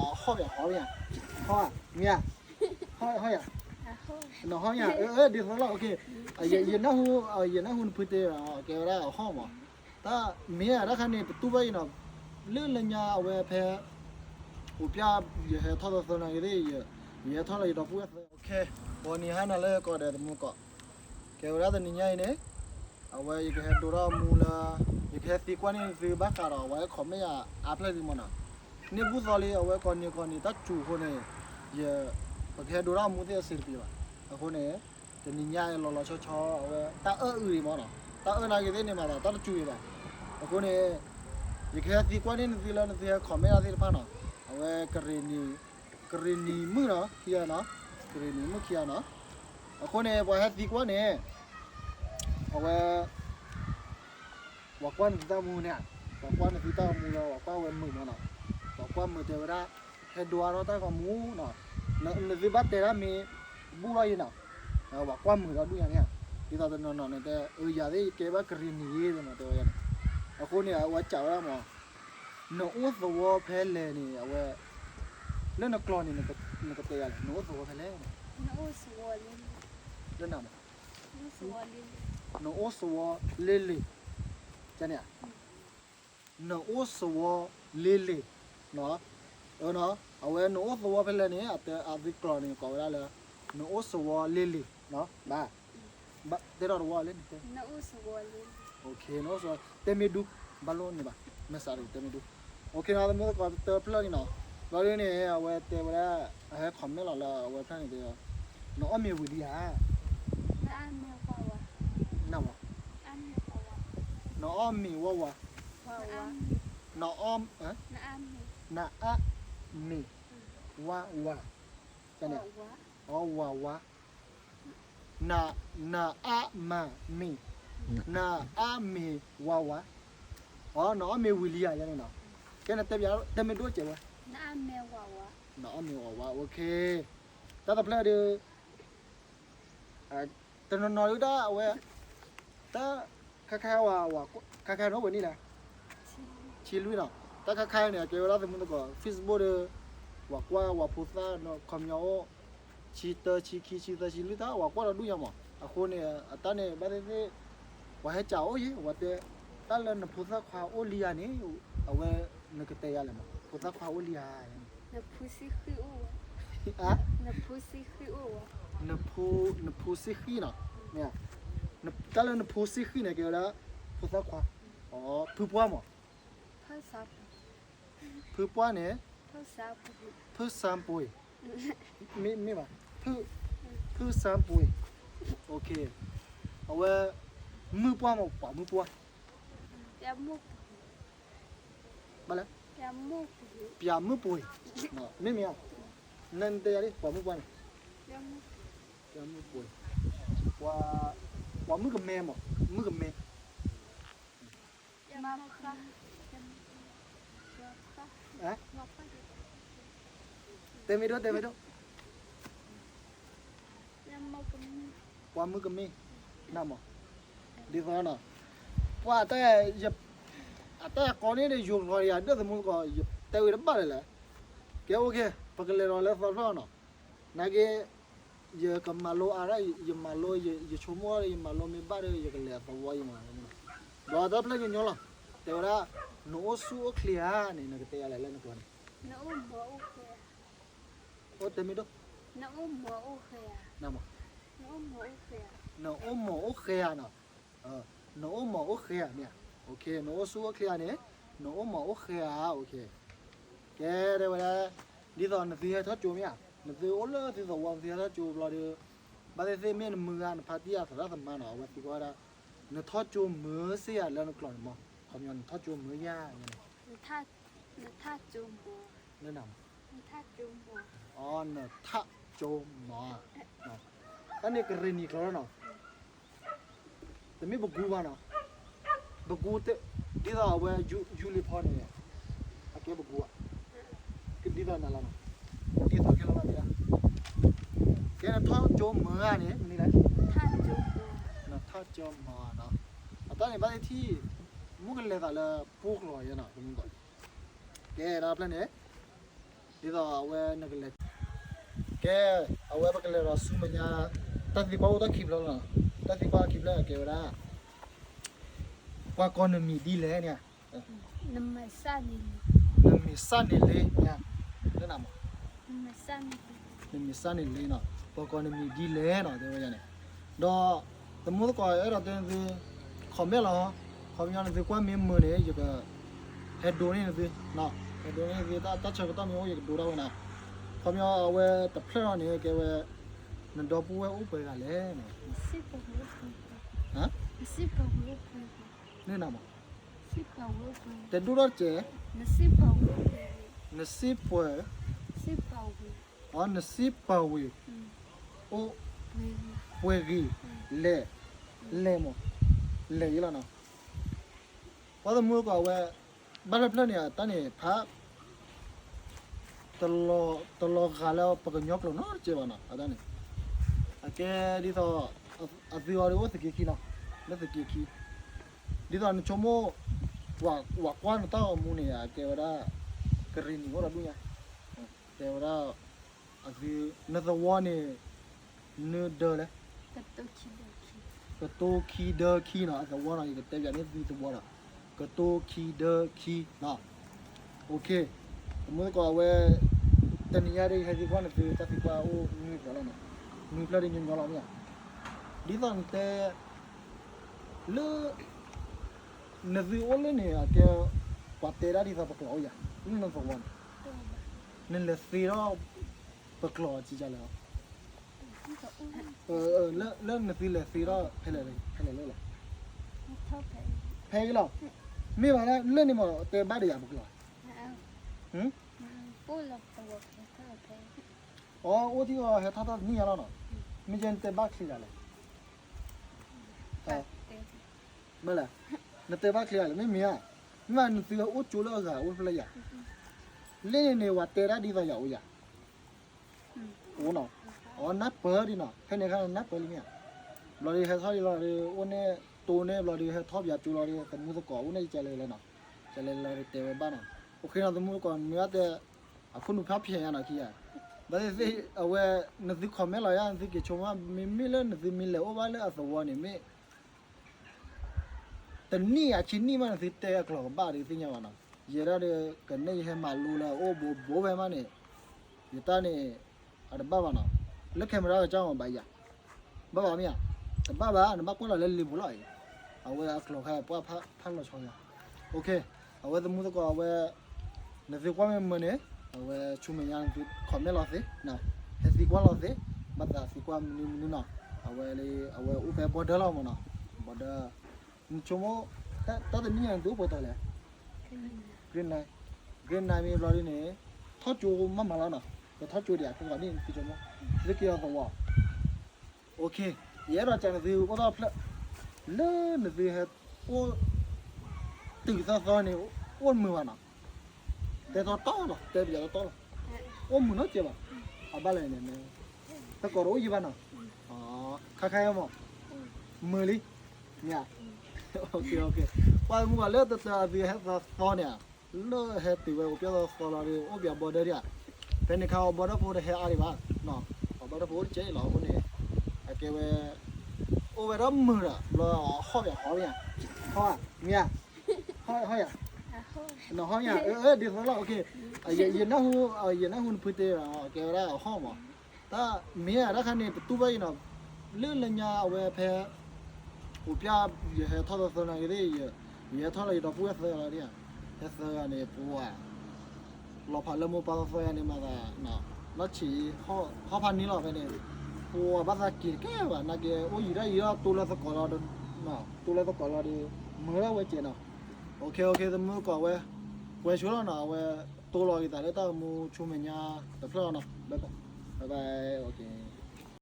ဟီၣ်ယၤ ဟီၣ်ယၤ ဟီၣ်ဧါ မ့ၢ်ဧါ ဟီၣ် ဟီၣ်ယၤ နဟီၣ်ယၤ အၢ အၢ ဒ်သိးလီၤ ယနၢ်ဟူ ယနၢ်ဟူနဖုတဲ ကဲဝဲဒၣ်အဟီၣ်မး တၢ်မ့ၢ်ဧါ တၢ်ခါန့ၣ် ပတူၢ်ဘၣ်အံၤနီၤ လၢလၢညါအဝဲဖဲ အိၣ်ပျဲ ယဟဲထီၣ်သၢသၢနာ်က့သ့ၣ် ယဟဲထီၣ်လၢယဒီပုၢ်ဝဲၢ်သၢ ပှၤနံၤဟါနၤလၢကီးဒီးသမူကီး ကဲဝဲဒၣ်တနံၤညါအံၤန့ၣ် အဝဲယကဟဲဒိးထီၣ်မူလၢ ယကဟဲသံကွၢ်န့ၢ်သုဘၣ်ဃးဒီး အဝဲ comment အါဖျၢၣ်လံမးနီၤ န့ၢ်ဘူၣ်သီလံ အဝဲကိးနံၤကိးနံၤတၢ်စူၤအဃိန့ၣ် ယ ပကဟဲဒိးထီၣ်မူသ့ၣ်အဆင်တပြေဘၣ် အဃိန့ၣ် တနံၤညါအံၤလီၤလီၤဆီဆီ အဝဲတၢ်အၢၣ်အုးဒံးမးနီၤ တၢ်အၢၣ်နာ်က့သ့ၣ်န့ၣ်မးသး တၢ်တစူၤဒံးဘၣ် အဃိန့ၣ် ယကဟဲသံကွၢ်န့ၢ်နသုလၢနသုဟဲ comment သ့ၣ်တဖၣ်နီၤ အဝဲ ကရ့ၣ်နံၤမုၣ်နီၤ ခံဂၤနီၤ ကရ့ၣ်နံၤမုၣ်ခံဂၤနီၤ အဃိန့ၣ် ပှၤဟဲသံကွၢ်န့ၣ် အဝဲ ပှၤကွၢ်နသုတၢ်မူန့ၣ် ပှၤကွၢ်နသုတၢ်မူလၢ ပှၤကွၢ်ဝဲမုာ်မးနီၤ ပှၤကွၢ်မုာ်တဲဝဲဒၣ် ဟဲဒိးအါထီၣ်တၢ်ဂီၤမူနီၤ နသုဘၣ်တဲတၢ်မ့ၢ်ဘူၣ်ထီၣ်ယဲနီၤ ပှၤကွၢ်မုာ်ဒီဒူၣ်ညါန့ၣ် ဒ်သိးတနီၤနီၤန့ၣ်တဲ အၢ ယၤသ့ၣ်ယကဲဘၣ်ကရ့ၣ်နံၤယဲ တဲဝဲန့ၣ် အဃိန့ၣ် အဝဲစံးဝဲဒၣ်မး နအိၣ်သဝီဖဲလဲၣ်န့ၣ် အဝဲ လၢနကျိာ်န့ၣ် နကတဲယၤလဲၣ် နအိၣ်သဝီဖဲလဲၣ် လၢနမး နအိၣ်သဝီလ့လ့ၣ် ကန့ၣ် နအိၣ်သဝီလ့လ့ၣ် အဝဲနအိၣ်သဝီဖဲလဲၣ်န့ၣ် အသုကျိာ်န့ၣ် ကိးဝဲဒၣ်လၢ နအိၣ်သဝီလ့လ့ၣ် ဘၣ် တဲထီၣ်တဝီလၢနတဲ နအိၣ်သဝီ တဲမ့ၢ်ဒူ ဘၣ်လိၣ်န့ၣ်ဘၣ် မ့ၢ်စးဒ်တဲမ့ၢ်ဒူ အိၣ်ခ့နီၤ သမူသကိးတဖျၢၣ်န့ၣ်နီၤ ဘျီဒ်န့ၣ် အဝဲတဲဝဲဒၣ် အဟဲ comment လီၤလၢအဝဲဖျၢၣ်န့ၣ်တဲ နအီၣ်မ့ၤဝံၤလံဧါ နအီၣ်မ့ၤဝါဝါ နအီၣ်မ့ၤဝါဝါ နအီၣ် နအီၣ်မ့ၤဝါဝါ အီဝါဝါ န နအီၣ်မ့ၤ နအီၣ်မ့ၤဝါဝါ အီ နအီၣ်မ့ၤဝံၤလံဧါန့ၣ်နီၤ ကဲနတဲပျး တဲမ့ၢ်ဒိၣ်စဲးဝဲ နအီၣ်မ့ၤဝါဝါ အိၣ်ခ့ တၢ်တဖျၢၣ်ဒီး တနီၤနီၤဒုးတၢ်အဝဲ တၢ်ခါခါဝဲ ခါခါန့ၣ်အိၣ်ဝဲန့ၣ်လဲၣ် ဆံလွံၢ်နီၤ တၢ်ခါခါန့ၣ် အကဲဝဲဒၣ်သမူသကိး Facebook ဒီး ပှၤကွၢ်ဝဲဖိသၣ်နီၤ ခီပညီအိၣ် ဆံတၢ ဆံခံ ဆံသၢ ဆံလွံၢ် တၢ်ဝဲကွၢ်ဒီးဒူၣ်ညါမး အဃိန့ၣ် အတၢ်န့ၣ် ဘၣ်သ့ၣ်သ့ၣ် ပှၤဟဲစံးအိၣ်ယဲ ဝဲတဲ တၢ်လၢနဖိသၣ်ခွါအိၣ်လံဧါန့ၣ် အဝဲ နကတဲယၤလဲၣ်မး ဖိသၣ်ခွါအိၣ်လံဧါ နဖိ နဖိဆံဃံနီၤ တၢ်လၢနဖိဆံဃံန့ၣ် ကဲဝဲဒၣ် ဖိသၣ်ခွါ အီ ဖုပှၢ်မး ဖုပှၢ်န့ၣ် ဖုစၢ်ပှ့ၤ မ့ၢ်ဘၣ် ဖုစၢ်ပှ့ၤ အဝဲ မုၣ်ပှၢ်မး ပှၤမုၣ်ပှၢ် ဘၣ်လဲၣ် ပှၤမုၣ်ပှ့ၤ မ့ၢ်မ့ၢ်ဧါ နတဲယၤလံ ပှၤမုၣ်ပှၢ်န့ၣ် ပှၤမုၣ်ကမဲမး မုၣ်ကမဲ တဲမ့ၢ်ဒိၣ် တဲမ့ၢ်ဒိၣ် ပှၤမုၣ်ကမဲ နမး ဒ်သိးနီၤ ပှၤတဲ အတၢ်ကိးန့ၣ်ဒီး ယိၤကျိာ်ယၤဒၢၣ်သမူသကိး ယတဲဝဲတဘၣ်လၢၤလဲၣ် ကဲအိၣ်ခ့ ပကလဲၤဒီးလၢသီဖျၢၣ်နီၤ နာ်က့ ယကမၤလိအါဒၣ် ယမၤလိ ယဆိကမိၣ်ဒီး ယမၤလိမ့ၢ်ဘၣ်ဒီး ယကလဲၤသဝီယမၤ ဒီးတၢ်ဖျၢၣ်ညီညီလီၤ တဲဝဲဒၣ် နအိၣ်ဆူၣ်အိၣ်ချ့ဧါန့ၣ် နကတဲယၤလဲၣ်လၢနကျိာ်န့ၣ် အိၣ်တဲမ့ၢ်ဒိၣ် နအိၣ်မၤအိၣ်ဃဲဧါနီၤ နအိၣ်မၤအိၣ်ဃဲဧါနီၤ နအိၣ်ဆူၣ်အိၣ်ချ့ဧါန့ၣ် နအိၣ်မၤအိၣ်ဃဲဧါ ကဲ တဲဝဲဒၣ် ဒ်သိးနသုဟဲထီၣ်ကၠိမ့ၢ်ဧါ နသုအိၣ်လၢသုသဝီ နသုဟဲထီၣ်ကၠိဘျီဒီး ဘၣ်သ့ၣ်သ့ၣ်မ့ၢ်နမုၢ်ဂၤ နဖါတံၢ်အသရၣ်သမါနီၤ အဝဲသံကွၢ်ဝဲဒၣ် နထီၣ်ကၠိမုာ်စ့ၢ်ဧါလၢနကျိာ်န့ၣ်မး ခီပညီနထီၣ်ကၠိမုာ်ဧါ နထၣ်ကၠိမုာ် အီ နထၣ်ကၠိမုာ် တၢ်န့ၣ်ကရ့ၣ်နံၤကျိာ်လီၤနီၤ တမ့ၢ်ပကူဘၣ်နီၤ ပကူ ဒ်သိးအဝဲ ယူလံဖီန့ၣ် အကဲပကူဘၣ် ဒ်သိးနၤလီၤနီၤ ဒ်သိးကဲလီၤဘၣ်ဒ် ကဲနထီၣ်ကၠိမုာ်ဧါန့ၣ် မနုၤလဲၣ် နထၣ်ကၠိမုာ်နီၤ အတၢ်န့ၣ်ဘၣ်သ့ၣ်ထံၣ် မုၢ်ကလဲၤသးလၢပှိၢ်ကျိာ်ယဲနီၤ ကဲဒီးဖျၢၣ်န့ၣ် ဒ် ဒ်သိးအဝဲနကလဲၤ, ကဲ, အဝဲပကလဲၤဒီးဆူမဲာ်ညါ, တၢ်သံကွၢ်အိၣ်တၢ်ခံဖျၢၣ်လီၤ. တၢ်သံကွၢ်ခံဖျၢၣ်ကဲဝဲဒၣ် ပှၤကိးနမံၤဒ်လဲၣ်န့ၣ်, နမံၤစၢ်န့ၣ်လ့, နမံၤစၢ်န့ၣ်လ့, နမံၤစၢ်န့ၣ်လ့နီၤ, ပှၤကိးနမံၤဒ်လဲၣ်နီၤ တဲဝဲန့ၣ်, ဒီး သမူသကိးအဲၣ်ဒိးတဲနသု comment လီၤ, ခီပညီနသုကွၢ်မ့ၢ်မုာ်န့ၣ် ယက ဟဲဒိန့ၢ်နသု, ဟဲဒိန့ၢ်နသု တၢ်ဆၢကတီၢ်မ့ၢ်အိၣ်ယကဒိဒၣ်ဝဲနၤ, ခီပညီအဝဲတဖျၢၣ်ထီၣ်န့ၣ် ကဲဝဲ နဒီပုၢ်ဝဲၢ်အိၣ်ပှဲၤဂၤလဲၣ်, နမံၤ, တဲဒိၣ်ထီၣ်တက့ၢ်, နစံးပှဲၤ, နစံးပှဲၤ, အိၣ်ပှဲၤဂ့ၤ, လဲၤ, လဲၤမး, လဲၤအံၤလီၤနီၤ, ပှၤသမူသကိးအဝဲ ဘၣ်တဖျၢၣ်န့ၣ် အတၢ်န့ၣ် ဖး တလီၤဂာ်လၢပှၤကညီကျိာ်နီတစဲးဘၣ်နီၤ, အတၢ်န့ၣ် အကဲဒ်သိး အသုအီၤဒ်အိၣ်သုးက့ခံလီၤ, လၢသုးက့ခံ, ဒ်သိးနဆိကမိၣ် ဝၤကွၢ်နတၢ်ဂီၤမူန့ၣ် အကဲဝဲဒၣ် ကရ့ၣ်နံၤအိၣ်ဒီးဒူၣ်ညါ, တဲဝဲဒၣ် အသု နသဝီန့ၣ် နဒၢလဲၣ်, ကတိၤခံဒၢခံနီၤ, အသဝီနီၤ, ယကတဲပၠးန့ၢ်သုသဝီဒီး ကတိၤခံဒၢခံနီၤ, သမူသကိးအဝဲ တနံၤညါဒ်ယဟဲသံကွၢ်နသု တၢ်သံကွၢ်အိၣ်နွံဖျၢၣ်လီၤနီၤ, နွံဖျၢၣ်ဒ်ညီညီလီၤမ့ၢ်ဧါ, ဒ်သိးနတဲ လၢ နသုအိၣ်လၢန့ၣ် အကဲ ပှၤတဲဒၣ်ဒ်သိးပကျိာ်အိၣ်ယၤ, လၢနသဝီန့ၣ် နလဲၤသ့ထီၣ် ပကျိာ်စံးလဲၣ်, လၢနသုလဲၤသ့ထီၣ်ဖဲလဲၣ်, ဖဲလဲၣ်လၢလဲၣ်, ဖဲအံၤလီၤ, မ့ၢ်ဘၣ်လၢန့ၣ်မ့ၢ်တဲဘၣ်ဒီးယၤပကျိာ်, အိၣ်ထံၣ်အီၤဟဲထီၣ်တၢ်တနံၣ်ညါလီၤနီၤ, မ့ၢ်ကဲနတဲဘၣ်ချံးဒၣ်လဲၣ် မ့ၢ်လဲၣ်, နတဲဘၣ်ချံးဒၣ်လဲၣ် မ့ၢ်မ့ၢ်ဧါ, မ့ၢ်နသုအိၣ်ကၠိလၢအဂၤအိၣ်ဖျဲၣ်ယၤ, လၢန့ၣ်န့ၣ် ပှၤတဲဒၣ်ဒ်သိးယၤအိၣ်ယၤ, အိၣ်နီၤ, အနၢ်ပၢၢ်ဒ်နီၤ, ဖဲန့ၣ်အခါနၢ်ပၢၢ်လံမ့ၢ်ဧါ, ဘျီဒီးဟဲထီၣ်ဒ်လီၤဒီး အိၣ်န့ၣ်တိၢ်န့ၣ် ဘျီဒီးဟဲထီၣ်ပယၤကၠိလီၤဒီး သမူသကိးအိၣ်န့ၣ် ကလဲၤလဲၣ်နီၤ, ကလဲၤလဲၣ်လီၤဒီးတဲဝဲဘၣ်နီၤ, အိၣ်ခ့နီၤ သမူသကိး မ့ၢ်ဘၣ်တဲ အခိၣ်နူာ်ဖးဖျဲးညါနီၤခံဂၤ, ဘၣ်သ့ၣ်သ့ၣ် အဝဲ နသု comment လီၤယါ နသုက့ၤဆိကမိၣ် မ့မ့ၢ်လၢနသုမ့ၢ်လဲၤအိၣ်ဘၣ်လၢအသဝီန့ၣ် မ့ၢ် တနံၣ်အဆံနံၣ်မး နသုတဲအကျိာ်ကဘၣ်ဒီးသ့ၣ်ညါဘၣ်နီၤ, ယဲဒၣ်ဒီး ကနဲၣ်ယဟဲမၤလိလၢအအိၣ်ဘိဘိဖဲမးန့ၣ် ယတၢ်န့ၣ် အတဘၣ်ဘၣ်နီၤ, လၢ camera ကစၢ်မးဘၣ်ယၤ ဘၣ်ဘၣ်မ့ၢ်ဧါ, တဘၣ်ဘၣ် နဘၣ်ကွၢ်လီၤလၢလံာ်ပူၤလီၤအံၤ, အဝဲအကျိာ်ခါပှၢ်ဖးလီၤဆီယၤ, အဝဲသမူသကိးအဝဲ နသုကွၢ်မ့ၢ်မုာ်န့ၣ် အဝဲဆူမဲာ်ညါနသု comment လီၤသ့, ဟဲသံကွၢ်လီၤသ့, ဘၣ်သးသံကွၢ်မနုၤမနုၤနီၤ, အဝဲလၢ အဝဲအိၣ်ဖဲ border လီၤမးနီၤ, border နဆိကမိၣ် တၢ်တနံၣ်ညါနသုအိၣ်ပှဲၤတီၤလဲၣ်, green line, green line မ့ၢ်ဘျီဒ်န့ၣ် ထီၣ်ကၠိမးမးလီၤနီၤ, ပထီၣ်ကၠိဒံး ခဲကီးန့ၣ် နသုဆိကမိၣ် သုက့ၤအီၤသဝီ ယအဲၣ်ဒိးကးနသုအိၣ်ထီၣ်ဖျၢၣ် လၢနသုဟဲအိၣ် တုၤသီသီန့ၣ် အိၣ်မုာ်ဘၣ်နီၤ, တဲတီတီလီၤ တဲပယီၤတီတီလီၤ, အိၣ်မုာ်နီတစဲးဘၣ်, အဘၣ်လဲၣ်န့ၣ် သကိးတအိၣ်ယံၤဘၣ်နီၤ, ခါခါအံၤမး မုာ်လံ, မ့ၢ်ဧါ, ပှၤမုၢ်ဂီၤလၢတတၢၤအသုဟဲသီသီန့ၣ် လၢဟဲတုၤဝဲအိၣ်ပျဲၢ်သီသီလီၤဒီး အိၣ်ပျဲၢ် border ဒံးဧါ, ဖဲန့ၣ်ခါအီၤ border ဖိတဟဲအါဒံးဘၣ်, အ border ဖိတကဲအံၤလီၤအဃိန့ၣ် အကဲဝဲ အိၣ်ဝဲဒီးမုာ်ဒီး ဘျီအဟီၣ်ပၠးဟီၣ်ပၠး, ဟီၣ်ဧါ, မ့ၢ်ဧါ, ဟီၣ်ဧါ, နဟီၣ်ဧါ, ဒ်သိးလီၤ, ယနၢ်ဟူ ယနၢ်ဟူနဖုတဲလီၤ ကဲဝဲဒၣ်အဟီၣ်မး, တၢ်မ့ၢ်ဧါတၢ်ခါန့ၣ် ပတူၢ်ဘၣ်အံၤနီၤ, လၢလၢညါအဝဲဖဲ အိၣ်ပျဲၢ် ယဟဲထီၣ်သၢသၢနၤဂ့ၤသ့ၣ် ယဟဲထီၣ်လၢယဒီပုၢ်ဝဲၢ်သၢဂၤလီၤဒံးဧါ, ဟဲသၢဂၤန့ၣ် ပှၤ လီၤဖးလၢမိၢ်ပၢ်သၢသၢဂၤန့ၣ်မၤသး နီၢ်ဆံး ဟီၣ်ဖးန့ၢ်လီၤဖဲန့ၣ်, ပှၤဘၣ်သးက့ၤတကဲဘၣ် နာ်က့ အိၣ်ယံၤဒၣ်ယံၤဒီး တိၢ်လၢသကိးလီၤ, တိၢ်လၢသကိးလီၤဒီး မုာ်ဒၣ်ဝဲကဲနီၤ, အိၣ်ခ့ အိၣ်ခ့ သမူသကိးဝဲ ကွဲးဆိလီၤနီၤ အဝဲ တိၢ်လီၤက့ၤသးလၢတၢ်ဂီၤမူဆူမဲာ်ညါတဖျၢၣ်လီၤနီၤ, bye bye, bye bye, အိၣ်ခ့